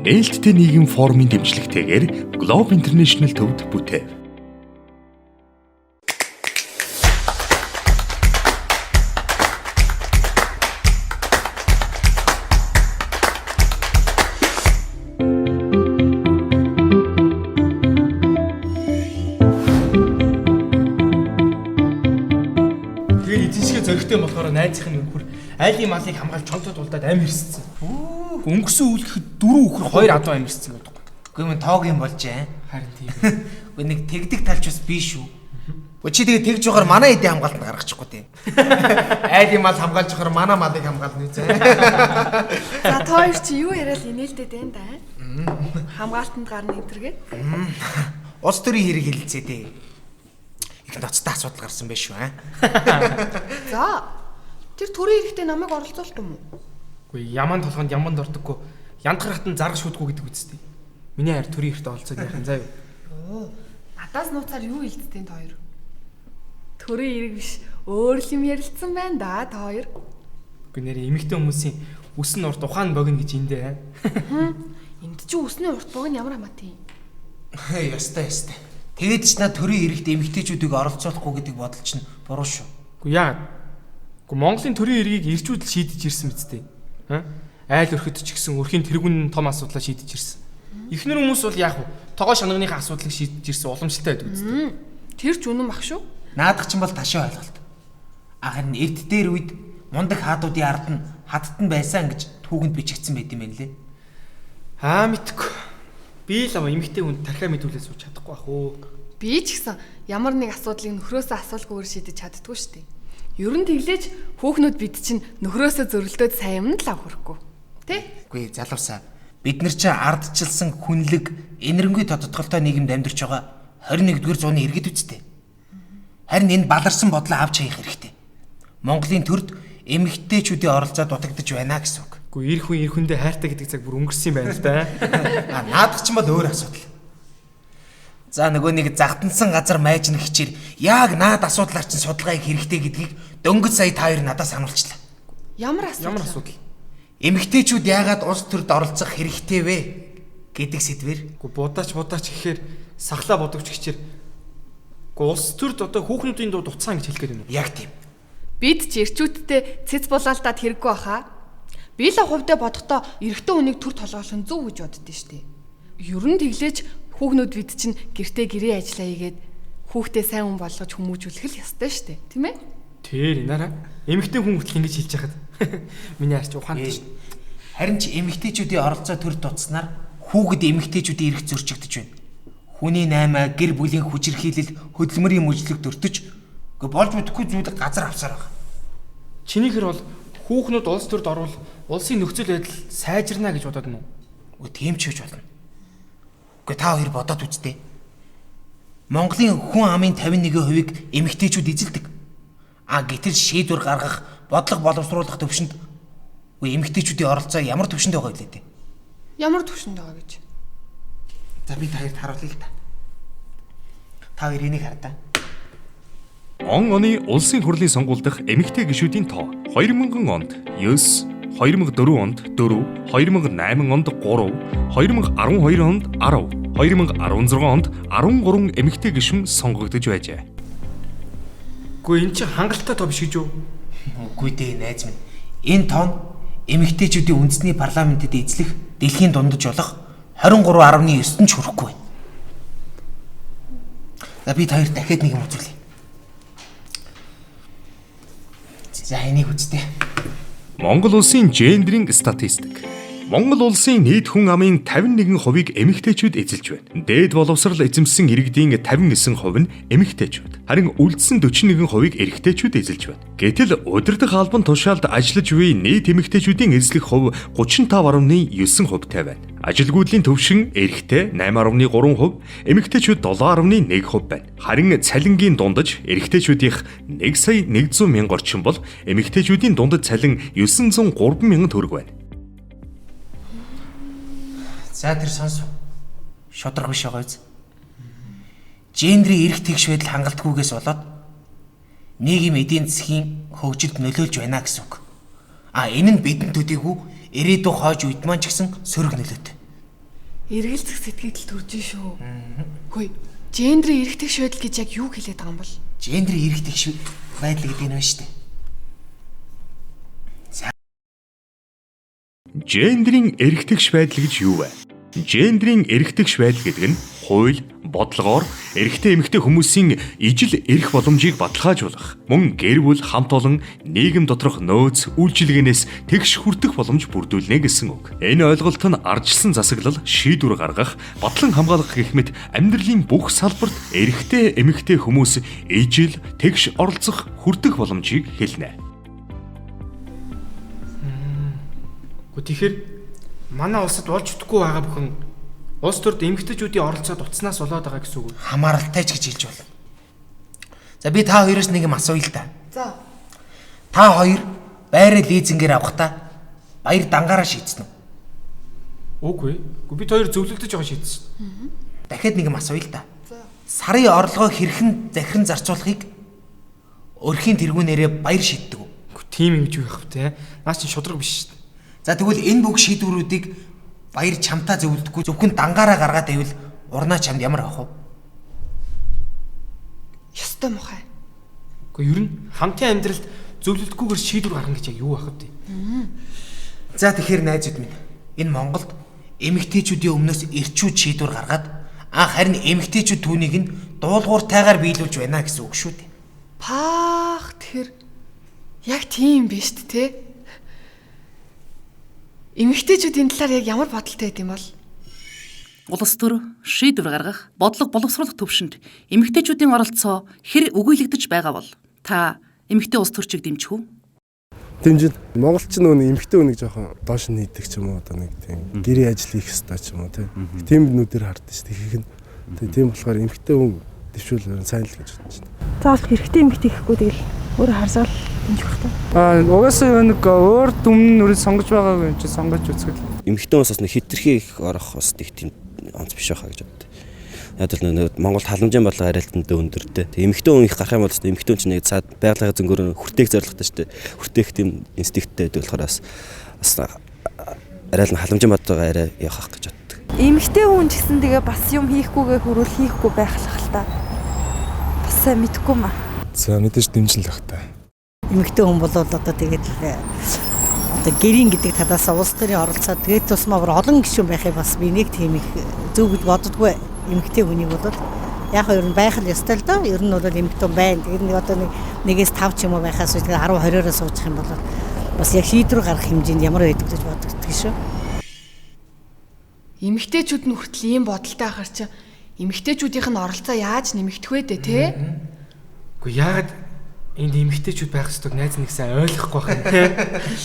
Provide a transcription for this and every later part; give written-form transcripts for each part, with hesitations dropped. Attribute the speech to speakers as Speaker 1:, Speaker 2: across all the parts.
Speaker 1: Нээлттэй нийгэм форумын дэмжлэгтэйгээр Globe International төвд бүтээв.
Speaker 2: Тэгээд эзэншгээ зөрөгтэй болохоор найзынх нь нөхөр айлын малыг хамгаалж чонтод улдаад амь ирссэн. Өнгөрсөн үйл гэхэд дөрөв үхэр хоёр адуу амь ирссэн гэдэг.
Speaker 3: Үгүй мэн тоогийн болж ээ.
Speaker 2: Харин тийм.
Speaker 3: Үгүй нэг тэгдэг талч бас биш шүү. Үгүй чи тэгээ тэгж явахаар манай эдийн хамгаалтанд гаргачихгүй тий. Айлын мал хамгаалж явахаар манай малыг хамгаална үзээ.
Speaker 4: За та хоёр чи юу яриад инээлдээд байна да? Хамгаалтанд гарна энтергээд.
Speaker 3: Улс төрийн хэрэг хэлэлцээ дээ. Их ноцтой асуудал гарсан байх шүү аа.
Speaker 4: За тэр төрийн эрэхтэй намайг оролцуулах юм уу?
Speaker 2: Үгүй яман толгонд яманд ордоггүй янтгар хатан зарга шүдгүү гэдэг үсттэй. Миний хайр төрийн эрхтэй олцоод яах юм заа юу?
Speaker 4: Оо надаас нууцаар юу хэлцдэг та хоёр? Төрийн эрэг биш өөр л юм ярилцсан байна да та хоёр.
Speaker 2: Үгүй нэр эмэгтэй хүмүүсийн үс нь урт ухаан богино гэж эндээ.
Speaker 4: Энд чи үсний урт богино ямар хамаатай юм?
Speaker 3: Ёстой ёстой. Тэгээд ч на төрийн эрэгт эмэгтэйчүүдийг оролцуулахгүй гэдэг бодол чинь буруу шүү.
Speaker 2: Үгүй яа. Үгүй Монголын төрийн эргийг ирчүүд л шийдэж ирсэн биз дээ. Аа? Айл өрхөд ч гэсэн өрхийн тэргүүн том асуудлаа шийдэж ирсэн. Эхнэр хүмүүс бол яах вэ? Тогоо шанагныхаа асуудлыг шийдэж ирсэн уламжлалтай байдаг биз дээ.
Speaker 4: Тэр ч үнэн бах шүү.
Speaker 3: Наадах чинь бол ташаа ойлголт. Харин эрт дээр үед мундаг хаадуудын ард нь хадд нь байсан гэж түүхэнд бичигдсэн байт юм байна лээ.
Speaker 2: Аа мэдгүй. Би л ава эмэгтэй хүнд тархиа мэдүүлээ сууж чадахгүй бах уу.
Speaker 4: Би ч гэсэн ямар нэг асуудлыг нөхрөөсөө асуулгүйгээр шийдэж чаддгүй шүү дээ. Ер нь тэглээж хүүхнүүд бид чинь нөхрөөсөө зөрөлдөөд сайн юм л авах хэрэггүй. Тэ?
Speaker 3: Үгүй залуусаа. Бид нар чинь ардчилсан хүнлэг энэрэнгүй тодтолтой нийгэмд амьдарч байгаа 21-р зууны иргэд үсттэй. Харин энэ баларсан бодлоо авч хаях хэрэгтэй. Монголын төрд эмэгтэйчүүдийн оролцоо дутагдж байна гэсэн үг.
Speaker 2: Үгүй эр хүн эр хүндээ хайртай гэдэг цаг бүр өнгөрсөн юм байна л да.
Speaker 3: А наадах чинь бол өөр асуудал. За нөгөө нэг загтансан газар майжны хичээр яг наад асуудлаар чинь судалгаа хийх хэрэгтэй гэдгийг дөнгөж сая та хоёр надад сануулчлаа.
Speaker 4: Ямар асуудал?
Speaker 2: Ямар асуудал?
Speaker 3: Эмэгтэйчүүд яагаад улс төрд оролцох хэрэгтэй вэ гэдэг сэдвэр.
Speaker 2: Үгүй будаач гэхээр сахлаа бодогч хичээр. Үгүй улс төрд одоо хүүхнүүдийн дуд уцаан гэж хэлэх гээд байна уу?
Speaker 3: Яг тийм.
Speaker 4: Бид ч эрчүүдтэй цэц булаалтаад хэрэггүй баха. Би л хувьдаа бодохдоо эрэгтэй хүнийг төр толгойлох нь зөв гэж боддөө штэ. Ер нь тэглээж хүүхнүүд бид чинь гэртээ гэрээ ажиллаа хийгээд хүүхдээ сайн хүн болгож хүмүүжүүлэх л ёстой штэ. Тийм ээ?
Speaker 2: Тэр инаараа эмэгтэй хүн хүртэл ингэж хэлж яхад миний арч ухаантай шүү.
Speaker 3: Харин ч эмэгтэйчүүдийн оролцоо төр дутснаар хүүхэд эмэгтэйчүүдийн эрх зөрчигдөж байна. Хүний наймаа гэр бүлийн хүчирхийлэл хөдөлмөрийн мөжлөг дөртөж үгүй болж мэдэхгүй зүйл газар авсаар байгаа.
Speaker 2: Чинийхэр бол хүүхнүүд улс төрд орвол улсын нөхцөл байдал сайжирна гэж бодоод нь уу?
Speaker 3: Үгүй тийм ч гэж болно. Үгүй та хоёр бодоод үзтээ. Монголын хүн амын 51%-ийг эмэгтэйчүүд эзэлдэг. А гэтэл шийдвэр гаргах, бодлого боловсруулах төвшөнд үгүй эмэгтэйчүүдийн оролцоо ямар төвшөнд байгаа вэ дээ?
Speaker 4: Ямар төвшөнд байгаа гэж?
Speaker 3: За би та хоёрт харуулъя л та. Та хоёр энийг хардаа.
Speaker 1: Он оны улсын хурлын сонгуул дахь эмэгтэй гишүүдийн тоо 2000 онд 9, 2004 онд 4, 2008 онд 3, 2012 онд 10, 2016 онд 13 эмэгтэй гишүүн сонгогдож байжээ.
Speaker 2: Үгүй эн чинь хангалттай тоо биш гэж юу?
Speaker 3: Үгүй дээ найз минь. Энэ тоон эмэгтэйчүүдийн үндэсний парламентэд эзлэх дэлхийн дундаж болох 23.9-т ч хүрэхгүй байна. За би та хоёрт дахиад нэг юм үзүүлье. За энийг үзтээ.
Speaker 1: Монгол улсын гендрийн статистик. Монгол улсын нийт хүн амын 51%-ийг эмэгтэйчүүд эзэлж байна. Дээд боловсрал эзэмсэн иргэдийн 59% нь эмэгтэйчүүд. Харин үлдсэн 41%-ийг эрэгтэйчүүд эзэлж байна. Гэтэл удирдах албан тушаалд ажиллаж буй нийт эмэгтэйчүүдийн эзлэх хувь 35.9% тай байна. Ажилгүйдлийн түвшин эрэгтэй 8.3%, эмэгтэйчүүд 7.1% байна. Харин цалингийн дундаж эрэгтэйчүүдийнх 1 сая 100 мянга орчим бол эмэгтэйчүүдийн дундаж цалин 903 мянган төгрөг байна.
Speaker 3: За тэр сонс. Шударга биш байгаа биз? Гендрийн эрх тэгш байдал хангалтгүйгээс болоод нийгэм эдийн засгийн хөгжилд нөлөөлж байна гэсэн үг. А энэ нь бидэнд төдийгүй ирээдүйн хойч үед маань ч гэсэн сөрөг нөлөөтэй.
Speaker 4: Эргэлзэх сэтгэл төрж шүү. Хөөе. Гендрийн эрх тэгш байдал гэж яг юу хэлээд байгаа юм бол?
Speaker 3: Гендрийн эрх тэгш байдал гэдэг нь байна шүү дээ.
Speaker 1: Гендрийн эрх тэгш байдал гэж юу вэ? Гендрийн эрх тэгш байдал гэдэг нь хууль, бодлогоор эрэгтэй эмэгтэй хүмүүсийн ижил эрх боломжийг баталгаажуулах, мөн гэр бүл, хамт олон, нийгэм доторх нөөц, үйлчилгээнээс тэгш хүртэх боломж бүрдүүлнэ гэсэн үг. Энэ ойлголт нь ардчилсан засаглал, шийдвэр гаргах, батлан хамгаалах гэх мэт амьдралын бүх салбарт эрэгтэй эмэгтэй хүмүүс ижил, тэгш оролцох, хүртэх боломжийг хэлнэ.
Speaker 2: Гэхдээ тэгэхээр манай улсад болж чадахгүй байгаа бүхэн улс төрд эмэгтэйчүүдийн оролцоод утаснаас болоод байгаа гэсэн үг үү?
Speaker 3: Хамааралтай ч гэж хэлж болно. За би та хоёроос нэг юм асууя л да.
Speaker 4: За.
Speaker 3: Та хоёр байраа лизингээр авахдаа баяр дангаараа шийдсэн үү?
Speaker 2: Үгүй. Үгүй бид хоёр зөвлөлдөж байгаа шийдсэн шүү дээ.
Speaker 3: Дахиад нэг юм асууя л да. За. Сарын орлогоо хэрхэн захиран зарцуулахыг өрхийн тэргүүнээрээ баяр шийддэг үү?
Speaker 2: Үгүй тийм юм гэж юу явах вэ? Наа чинь шудраг биш шүү дээ.
Speaker 3: За тэгвэл энэ бүх шийдвэрүүдийг баяр чамтаа зөвлөдөггүй зөвхөн дангаараа гаргаад байвал урнаа чамд ямар авах вэ?
Speaker 4: Ёстой мухай.
Speaker 2: Үгүй ер нь хамтын амьдралд зөвлөлдөхгүйгээр шийдвэр гаргана гэж яг юу байх вэ?
Speaker 3: За тэгэхээр найзууд минь энэ Монголд эмэгтэйчүүдийн өмнөөс эрчүүд шийдвэр гаргаад харин эмэгтэйчүүд түүнийг нь дуулууртайгаар биелүүлж байна гэсэн үг шүү дээ.
Speaker 4: Паах тэр яг тийм биш үү те? Эмэгтэйчүүд энэ талаар яг ямар бодолтой байд юм бол?
Speaker 5: Улс төр шийдвэр гаргах, бодлого боловсруулах төвшөнд эмэгтэйчүүдийн оролцоо хэр үгүйлэгдэж байгаа бол та эмэгтэй улс төрчийг дэмжих үү?
Speaker 6: Дэмжин. Монголч нөө эмэгтэй хүнийг жоохон доош нь хийдэг ч юм уу, одоо нэг тийм гэрийн ажил хийх ёстой ч юм уу тийм нүдээр харддаг шүү дээ. Ихэнх нь. Тийм болохоор эмэгтэй хүн дэвшүүл сайн л гэж бодож байна.
Speaker 7: Заавал эрэгтэй эмэгтэй гэхгүй тэгэл өөрөө харсаал дэмжих хэрэгтэй.
Speaker 8: Угаасаа нэг өөр дүмн нүрээ сонгож байгаагүй юм чи сонгож үзгэл.
Speaker 9: Эмэгтэй хүмүүс бас нэг хитрхи их орох бас нэг тийм онц биш байхаа гэж боддог. Яг л нэг Монгол халамжийн бодлого арайлттай өндөртэй. Тэг эмэгтэй хүн их гарах юм бол эмэгтэй хүн чинь нэг цаад байгалийн зөнгөөр хүртээх зорилготой шүү дээ. Хүртээх тийм инстинкттэй байдаг болохоор бас арай л халамжийн бодлого арай явах гэж боддог.
Speaker 7: Эмэгтэй хүн ч гэсэн тэгээ бас юм хийхгүйгээ хөрвөл хийхгүй байх л хэл та. Бас сайн мэдэхгүй маа.
Speaker 6: За мэдээж дэмжин л байх та.
Speaker 10: Эмэгтэй хүн бол одоо тэгээд л одоо гэрийн гэдэг талаас улс төрийн оролцоо тэгээд тусмаа бүр олон гишүүн байхыг бас би нэг тийм их зөв гэж боддоггүй. Эмэгтэй хүнийг бол яг ер нь байх л ёстой л доо. Ер нь бол эмэгтэй байна. Тэгээд нэг одоо нэгээс 5 ч юм уу байхаас тэгээд 10 20-оороо суучих юм бол бас яг шийдвэр гаргах хэмжээнд ямар байдаг гэж боддог шүү.
Speaker 4: Эмэгтэйчүүд нь хүртэл ийм бодолтой ахар чи эмэгтэйчүүдийнх нь оролцоо яаж нэмэгдэх вэ дээ те?
Speaker 2: Үгүй яагаад энд эмэгтэйчүүд байх ёстойг найз нэг сайн ойлгохгүй байх юм те.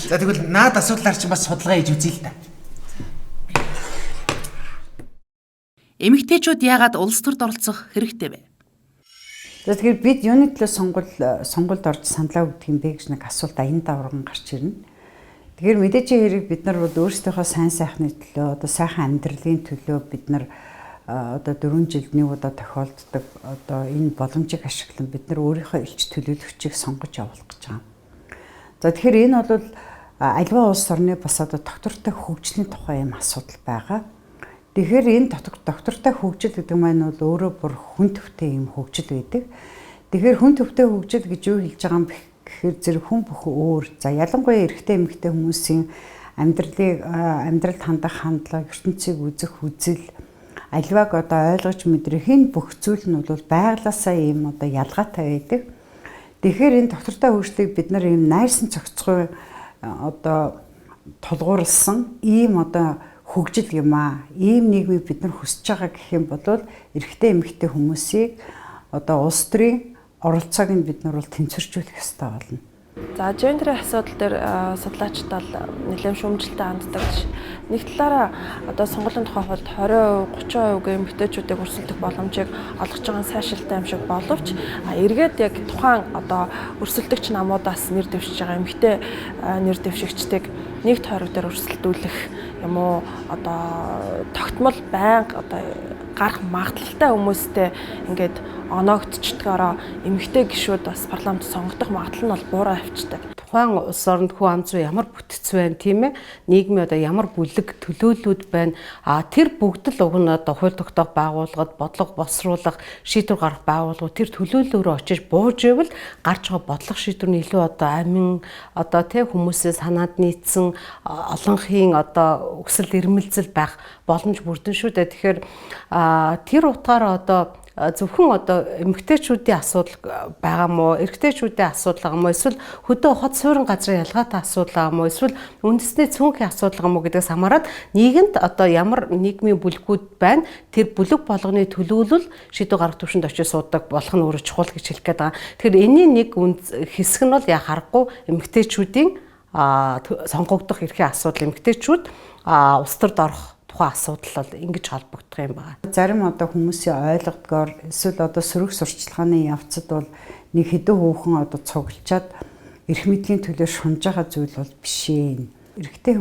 Speaker 3: За тэгвэл наад асуудлаар чинь бас судалгаа хийж үзье л та.
Speaker 5: Эмэгтэйчүүд яагаад улс төрд оролцох хэрэгтэй вэ?
Speaker 11: За тэгэхээр бид юуны төлөө сонгуульд орж саналаа өгдөг юм бэ гэж нэг асуулт аян давраган гарч ирнэ. Тэгэхээр мэдээж хэрэг бид нар бол өөрсдийнхөө сайн сайхны төлөө, одоо сайхан амьдралын төлөө бид нар одоо 4 жилд нэг удаа тохиолддог одоо энэ боломжийг ашиглан бид нар өөрийнхөө элч төлөөлөгчийг сонгож явуулах гэж байгаа. За тэгэхээр энэ бол альва улс орны бас одоо доктортой хөгжлийн тухай юм асуудал байгаа. Тэгэхээр энэ доктортой хөгжил гэдэг маань бол өөрөө бүр хүн төвтэй юм хөгжил байдаг. Тэгэхээр хүн төвтэй хөгжил гэж юу хэлж байгаа юм бэ гэхээр зэрэг хүн бүх өөр. За ялангуяа эрэгтэй эмэгтэй хүмүүсийн амьдралыг амьдралд хандах хандлага, ертөнцийг үзэх үзэл, альваг одоо ойлгож мэдрэх энэ бүх зүйл нь бол байглаасаа ийм одоо ялгаатай байдаг. Тэгэхээр энэ доктортой хөгжлийг бид нар ийм найрсан цогцгой одоо тулгуурласан ийм одоо хөгжил юм аа. Ийм нийгмийг бид нар хүсэж байгаа гэх юм бол эрэгтэй эмэгтэй хүмүүсийг одоо улс төрийн оролцоог нь бид нар бол тэнцвэржүүлэх ёстой болно.
Speaker 7: За гендрийн асуудал дээр судлаачид бол нэлээд шүүмжлэлтэй ханддаг. Нэг талаараа одоо сонгуулийн тухай хуульд 20%, 30% эмэгтэйчүүдийг өрсөлдөх боломжийг олгож байгаа нь сайшилтай юм шиг боловч эргээд яг тухайн одоо өрсөлдөгч намуудаас нэр дэвшиж байгаа эмэгтэй нэр дэвшигчдийг нэг тойрог дээр өрсөлдүүлэх юм уу одоо тогтмол байнга одоо гарах магадлалтай хүмүүстэй ингээд оноогдчихдгоороо эмэгтэй гишүүд бас парламент сонгогдох магадлал нь бол буураа авчдаг.
Speaker 12: Тухайн улс оронд хүн ам зүй ямар бүтэц байна, тийм ээ? Нийгмийн одоо ямар бүлэг төлөөллүүд байна. А тэр бүгд л уг нь одоо хууль тогтоох байгууллагад бодлого боловсруулах, шийдвэр гаргах байгууллагууд тэр төлөөллөөрөө очиж бууж ивэл гарч байгаа бодлого шийдвэр нь илүү одоо амин одоо тий хүмүүсээ санаанд нийцсэн олонхын одоо өсөл ирмэлзэл байх боломж бүрдэн шүү дээ. Тэгэхээр тэр утгаараа одоо зөвхөн одоо эмэгтэйчүүдийн асуудал байгаа мó, эрэгтэйчүүдийн асуудал байгаа мó, эсвэл хөдөө хот суурин газрын ялгаатай асуудал байгаа мó, эсвэл үндэсний цөөнхийн асуудал байгаа мó гэдгээс хамаарат нийгэмд одоо ямар нийгмийн бүлгүүд байна, тэр бүлэг болгоны төлөөлөл шийдвэр гаргах түвшинд очиж суудаг болох нь өөрөө чухал гэж хэлэх гээд байгаа. Тэгэхээр энэний нэг хэсэг нь бол яа харахгүй эмэгтэйчүүдийн сонгогдох эрхийн асуудал, эмэгтэйчүүд улс төрд орох тухайн асуудал бол ингэж холбогдох юм байна.
Speaker 11: Зарим одоо хүмүүсийн ойлгодгоор эсвэл одоо сөрөг сурчлагын явцад бол нэг хэдэн хүүхэн одоо цуглчаад эрх мэдлийн төлөө шунж байгаа зүйл бол биш ээ. Эрэгтэй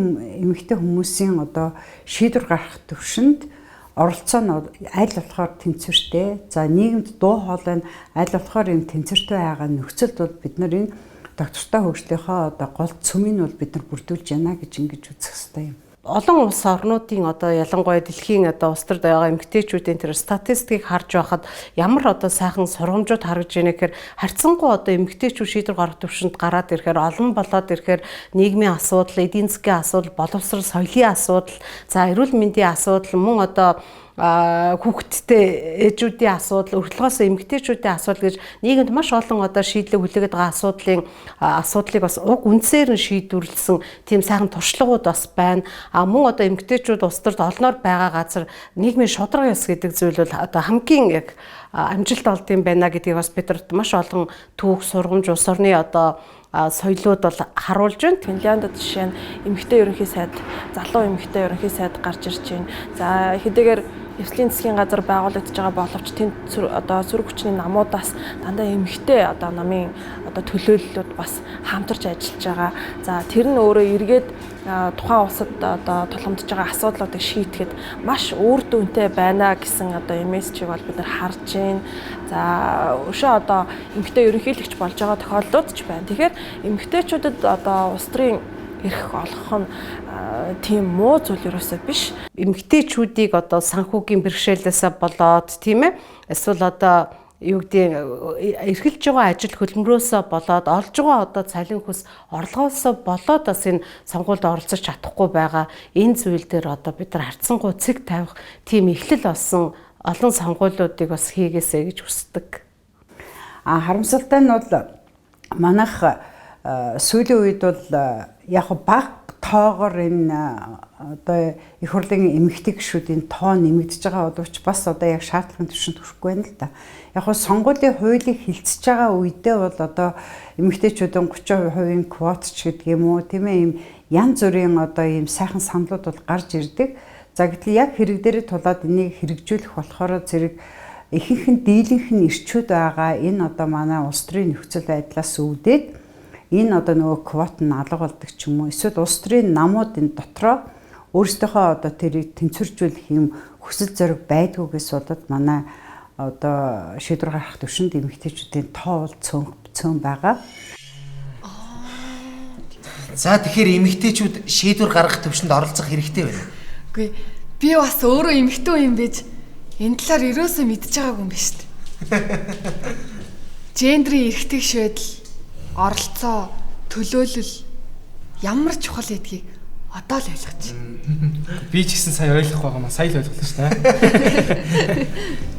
Speaker 11: эмэгтэй хүмүүсийн одоо шийдвэр гаргах төвшөнд оролцоо нь аль болохоор тэнцвэртэй. За нийгэмд дуу хоолой нь аль болохоор юм тэнцвэртэй байгаа нөхцөлд бол бид нар энэ доктортой хөгжлийнхөө одоо гол цөмийг бол бид нар бүрдүүлж яана гэж ингэж үзэх хэрэгтэй юм.
Speaker 12: Олон улс орнуудын одоо ялангуяа дэлхийн одоо улс төрд байгаа эмэгтэйчүүдийн тэр статистикийг харж байхад ямар одоо сайхан сургамжууд харагдж байна гэхээр харьцангуй одоо эмэгтэйчүүд шийдвэр гаргах төвшөнд гараад ирэхээр олон болоод ирэхээр нийгмийн асуудал, эдийн засгийн асуудал, боловсрол, соёлын асуудал, за эрүүл мэндийн асуудал мөн одоо хүүхэдтэй ээжүүдийн асуудал, өртлөгөөс эмэгтэйчүүдийн асуудал гэж нийгэмд маш олон одоо шийдлийг хүлээгээд байгаа асуудлын асуудлыг бас уг үндсээр нь шийдвэрлсэн тийм сайхан туршлагууд бас байна. А мөн одоо эмэгтэйчүүд улс төрд олноор байгаа газар нийгмийн шударга ёс гэдэг зүйл бол одоо хамгийн яг амжилт олд юм байна гэдгийг бас бид нарт маш олон түүх, сургамж, улс орны одоо соёлууд бол харуулж байна.
Speaker 7: Финляндд жишээ нь эмэгтэй ерөнхий сайд, залуу эмэгтэй ерөнхий сайд гарч ирж байна. За хэдийгээр Эвслийн засгийн газар байгуулагдаж байгаа боловч тэнд одоо сөрөг хүчний намуудаас дандаа эмэгтэй одоо намын одоо төлөөллүүд бас хамтарч ажиллаж байгаа. За тэр нь өөрөө эргээд тухайн улсад одоо тулгамдж байгаа асуудлуудыг шийдэхэд маш үр дүнтэй байна гэсэн одоо мессежийг бол бид нар харж байна. За өшөө одоо эмэгтэй ерөнхийлөгч болж байгаа тохиолдлууд ч байна. Тэгэхээр эмэгтэйчүүдэд одоо улс төрийн эрх олгох нь тийм муу зүйл ерөөсөө биш.
Speaker 12: Эмэгтэйчүүдийг одоо санхүүгийн бэрхшээлээсээ болоод тийм ээ эсвэл одоо юу гэдэг эрхэлж байгаа ажил хөдөлмөрөөсөө болоод олж байгаа одоо цалин хөлс орлогоосоо болоод бас энэ сонгуульд оролцож чадахгүй байгаа энэ зүйл дээр одоо бид нар харьцангуй цэг тавих тийм эхлэл болсон олон сонгуулиудыг бас хийгээсэй гэж хүсдэг.
Speaker 11: А харамсалтай нь бол манайх сүүлийн үед бол яг бага тоогоор энэ одоо их хурлын эмэгтэй гишүүдийн тоо нэмэгдэж байгаа боловч бас одоо яг шаардлагын түвшинд хүрэхгүй байна л да. Яг нь сонгуулийн хуулийг хилцэж байгаа үедээ бол одоо эмэгтэйчүүдийн 30% квот ч гэдэг юм уу тийм ээ ийм янз бүрийн одоо ийм сайхан саналууд бол гарч ирдэг. За гэтэл яг хэрэг дээрээ тулаад энийг хэрэгжүүлэх болохоор зэрэг ихэнх нь дийлэнх нь ирчүүд байгаа. Энэ одоо манай улс төрийн нөхцөл байдлаас үүдээд энэ одоо нөгөө квот нь алга болдог ч юм уу эсвэл улс төрийн намууд энэ дотроо өөрсдийнхөө одоо тэрийг тэнцвэржүүлэх юм хүсэл зориг байдгүйгээс болоод манай одоо шийдвэр гаргах түвшинд эмэгтэйчүүдийн тоо бол цөөн байгаа.
Speaker 3: За тэгэхээр эмэгтэйчүүд шийдвэр гаргах түвшинд оролцох хэрэгтэй байна.
Speaker 4: Үгүй би бас өөрөө эмэгтэй юм байж энэ талаар ерөөсөө мэдж байгаагүй юм байна шүү дээ. Гендрийн эрхтгш байдал, оролцоо, төлөөлөл ямар чухал гэдгийг одоо л ойлгож байна.
Speaker 2: Би ч гэсэн сая ойлгохгүй байгаа маа сая л ойлголоо шүү дээ.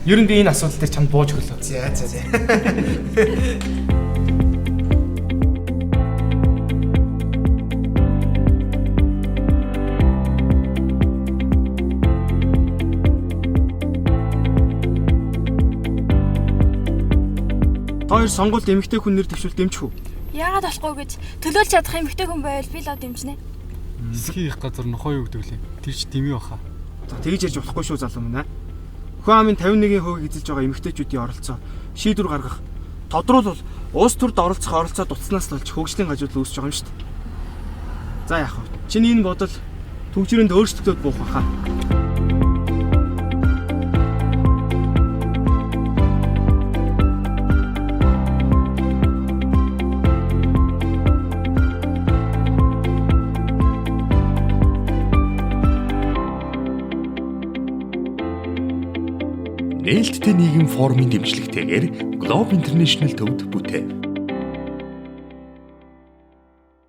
Speaker 2: Ер нь би энэ асуудал дээр чамд бууж өглөө.
Speaker 3: За за за.
Speaker 2: Та хоёр сонгуульд эмэгтэй хүн нэр дэвшүүл дэмжих үү?
Speaker 13: Яагаад болохгүй гэж төлөөлж чадах эмэгтэй хүн байвал би л дэмжинэ.
Speaker 8: Эсхийн их газар нохоо юу гэдэг лээ. Тэр ч дэмий баха.
Speaker 2: За тэгж ярьж болохгүй шүү залуу минь аа. Хүн амын 51% эзэлж байгаа эмэгтэйчүүдийн оролцоо шийдвэр гаргах тодруулбал улс төрд оролцох оролцоо дутснаас болж хөгжлийн гажуудал үүсэж байгаа юм шүү дээ. За яах вэ? Чиний энэ бодол түгжрээнд өөрчлөгдөд буух байхаа.
Speaker 1: Нээлттэй нийгэм форумын дэмжлэгтэйгээр Globe International төвд бүтээв.